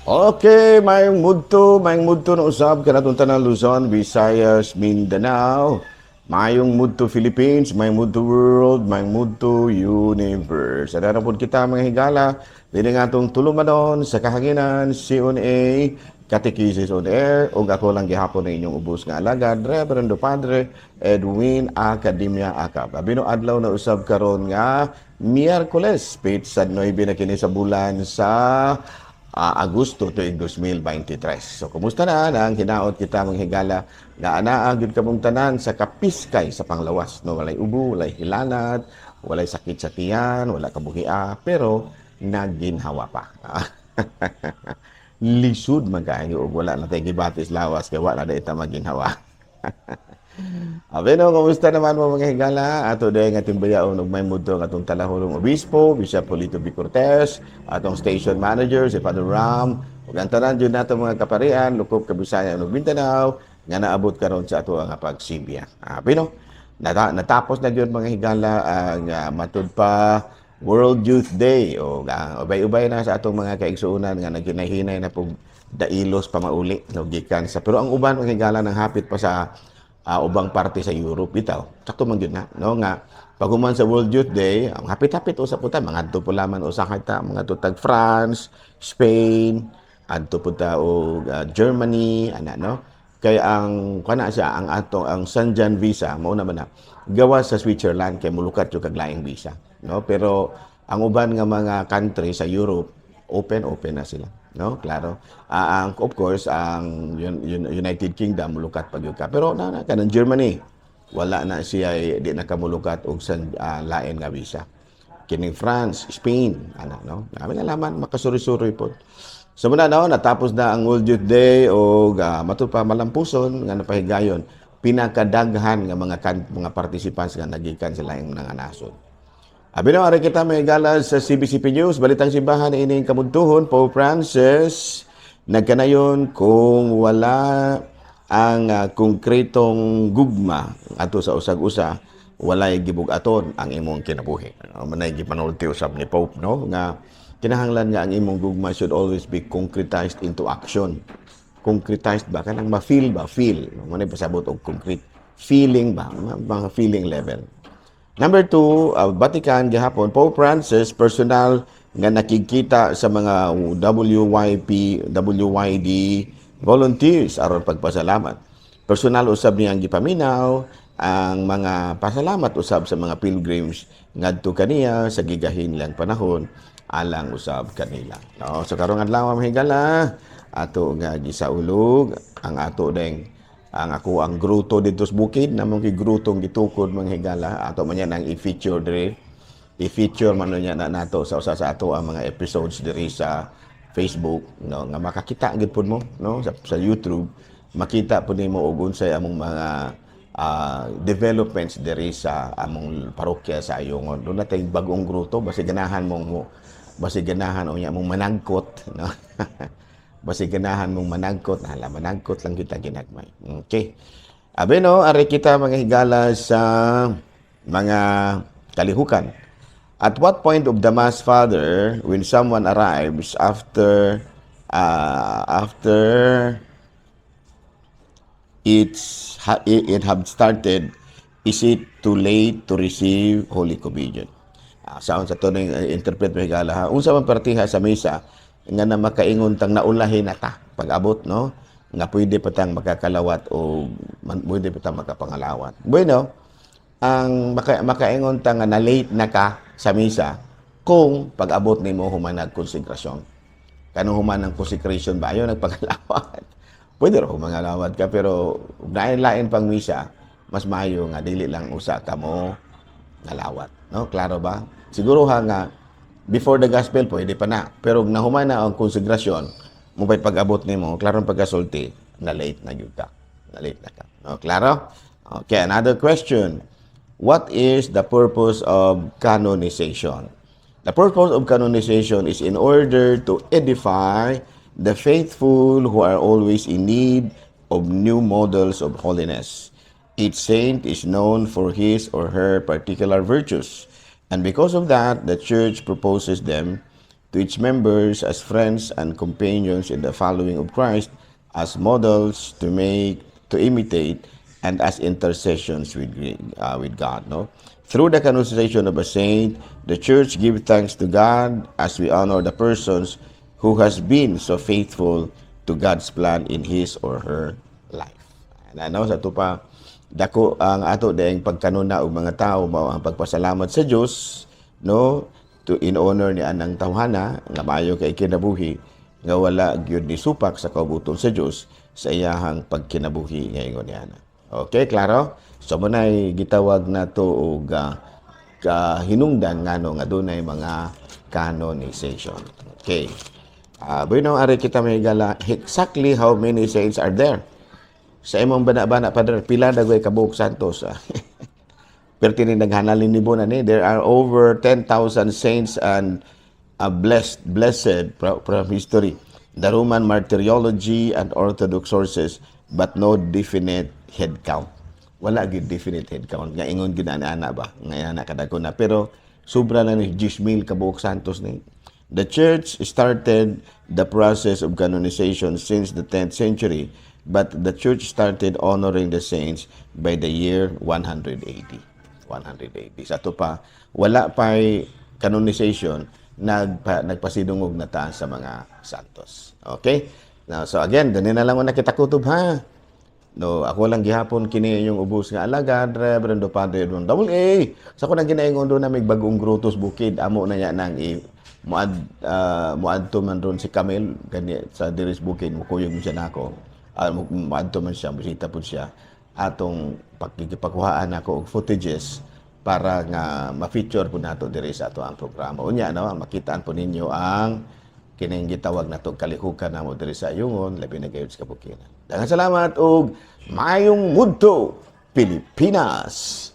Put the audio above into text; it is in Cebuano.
Okay, maayong mudto na usab kanatong tanan Luzon, Visayas, Mindanao. Maayong mudto Philippines, maayong mudto world, maayong mudto universe. Ada na pod kita, mga higala, dinhi nga atong tulumanon sa kahanginan, CONA, Catechesis on Air, ug ako lang gihapon na inyong ubos nga alagad, Reverendo Padre Edwin Academia Acab. Abino adlaw na usab karon nga Miyerkules, petsa 9 na kini sa bulan sa Agosto tuig 2023. So kumusta na ang hinaot kita, mga higala, nga anaa gyud kamong tanan sa kapiskay sa panglawas, no? Walay ubo, walay hilanat, walay sakit sa tiyan, wala kabuhia, pero nagginhawa pa. Lisod man kaayo og wala na tay gibatis lawas kay wala na ita maginhawa. Abeno, kumusta naman mo, mga higala? Ato dahil nga timbayaon og may mudto ang atong talahurong obispo, Bishop Polito B. Cortez, atong station manager, si Father Ram, ug ang tanan jud nato mga kaparian, lukop Kabisaya ug Mindanao, nga naabot karon sa ato ang pagsimbiya. Abeno, natapos na gyud, mga higala, ang matud pa World Youth Day o ubay-ubay na sa atong mga kaigsuonan nga nagkinahinay na pug dailos pa mauli, no, gikan sa, pero ang uban, mga higala, nang hapit pa sa ubang parte sa Europe bitaw. Sakto man gyud na, no, nga paghuman sa World Youth Day, ang hapit-hapit usa po ta, mangadto po laman usahay ta, mga tag France, Spain, adto po ta og Germany ana, no, kay ang kana siya ang ato ang Schengen visa mao naman na gawa sa Switzerland kay mulukat yung kag laing visa, no? Pero ang uban nga mga country sa Europe, open open na sila, no? Klaro. Ang of course ang United Kingdom mulukat pag ka, pero na, na kanang Germany wala na siya, di na kamulukat og san lain nga visa. Kining France, Spain ana, no? Namin nalaman makasuri-suri pod. So muna, no, natapos na ang World Youth Day o matud pa malampuson nga napahigayon pinakadaghan nga mga participants nga nagikan sa laing mga nasod. Abi na ari kita, may gala sa CBCP News, Balitang Simbahan ining kamudtuhon. Pope Francis nagkanayon kung wala ang konkretong gugma ato sa usag-usa, walay gibug-aton ang imong kinabuhi. Manay gipanulti usab ni Pope, no, nga kinahanglan nga ang imong gugma should always be concretized into action. Concretized ba, kanang ma-feel ba, feel. Manay pasabot og concrete feeling ba, mga feeling level. Number two, Vatican gihapon, Pope Francis personal nga nakikita sa mga WYP, WYD volunteers aron pagpasalamat. Personal usab niyang gipaminaw ang mga pasalamat usab sa mga pilgrims ngadto kaniya sa gigahin lang panahon alang usab kanila. No, so karong adlaw, mga higala, ato nga gisaulog ang ato deng ang ako ang gruto dito sa bukid namong kay grutong gitukod, mga higala. Ato man yan ang i-feature diri, i-feature man niya na nato sa usa sa ato ang mga episodes diri sa Facebook, no, nga makakita gid pud mo, no, sa YouTube makita pud nimo og unsay among mga developments diri sa among parokya sa Ayungon. Doon natay bagong gruto, basi ganahan mong mo, basi ganahan unya mong managkot, no? Basi ganahan mong managkot, hala, managkot lang kita ginagmay. Okay. Abi no, ari kita, mga higala, sa mga kalihukan. At what point of the Mass, Father, when someone arrives after it have started, is it too late to receive Holy Communion? Saon sa to ning interpret, mga higala, ha? Unsa man partiha sa misa nga na makaingon tang naulahi na ta pag-abot, no, nga pwede pa tang makakalawat o pwede pa tang makapangalawat? Bueno, ang makaingon ta nga na late na ka sa misa kung pag-abot nimo human nagkonsekrasyon. Kanung human ang consecration ba ayo nagpangalawat. Pwede ra kung mangalawat ka, pero lain-lain pang misa, mas maayo nga dili lang usa ka mo ngalawat, no? Klaro ba? Siguro ha nga before the gospel pwede pa na, pero nahuman na ang konsekrasyon mo pa'y pag-abot nimo, klarong pagkasulti, na late na gyud ka. Na late na ka. No, klaro? Okay, another question. What is the purpose of canonization? The purpose of canonization is in order to edify the faithful who are always in need of new models of holiness. Each saint is known for his or her particular virtues, and because of that, the Church proposes them to its members as friends and companions in the following of Christ, as models to imitate, and as intercessions with God. No, through the canonization of a saint, the Church gives thanks to God as we honor the persons who has been so faithful to God's plan in his or her life. And ano, sa ato pa, dako ang ato dayang pagkanuna og mga tao mao ang pagpasalamat sa Dios, no, to in honor ni anang tawhana nga maayo kay kinabuhi nga wala gyud ni supak sa kaubuton sa Dios sa iyahang pagkinabuhi nga ingon niya. Okay, klaro? So mao nay gitawag nato og kahinungdan ngano nga dunay mga canonization. Okay. Bueno, ari kita, mga higala, exactly how many saints are there? Sa imong bana-bana, Padre, pila na goy kabuok santos? Ah? Pero tinindaghanan libo na ni. There are over 10,000 saints and blessed from history, the Roman martyrology and Orthodox sources, but no definite head count. Wala gyud definite head count. Nga ingon gyud ana ba? Nga ana kadako na. Pero sobra na ni 10,000 kabuok santos ni. The Church started the process of canonization since the 10th century, but the Church started honoring the saints by the year 180. 180. Sa ato pa, wala pa'y canonization, nagpasidungog na ta sa mga santos. Okay? Now, so again, dani na lang na kita kutob ha. No, ako lang gihapon kini yung ubos nga alagad, Reverendo Padre Edwin Double A. Sa ko nang ginaingon do na may bagong Grutos Bukid, amo na niya nang i muadto man ron si Camille gani sa Diris Bukid, mukuyog mo siya nako. Muadto man siya, bisita pud siya atong pagkipakuhaan nako og footages para nga ma-feature po nato diri sa ato ang programa. Unya no, makitaan po ninyo ang kining gitawag nato kalihukan namo diri sa Ayungon, labi na gayud sa kabukiran. Daghang salamat ug maayong mudto, Pilipinas.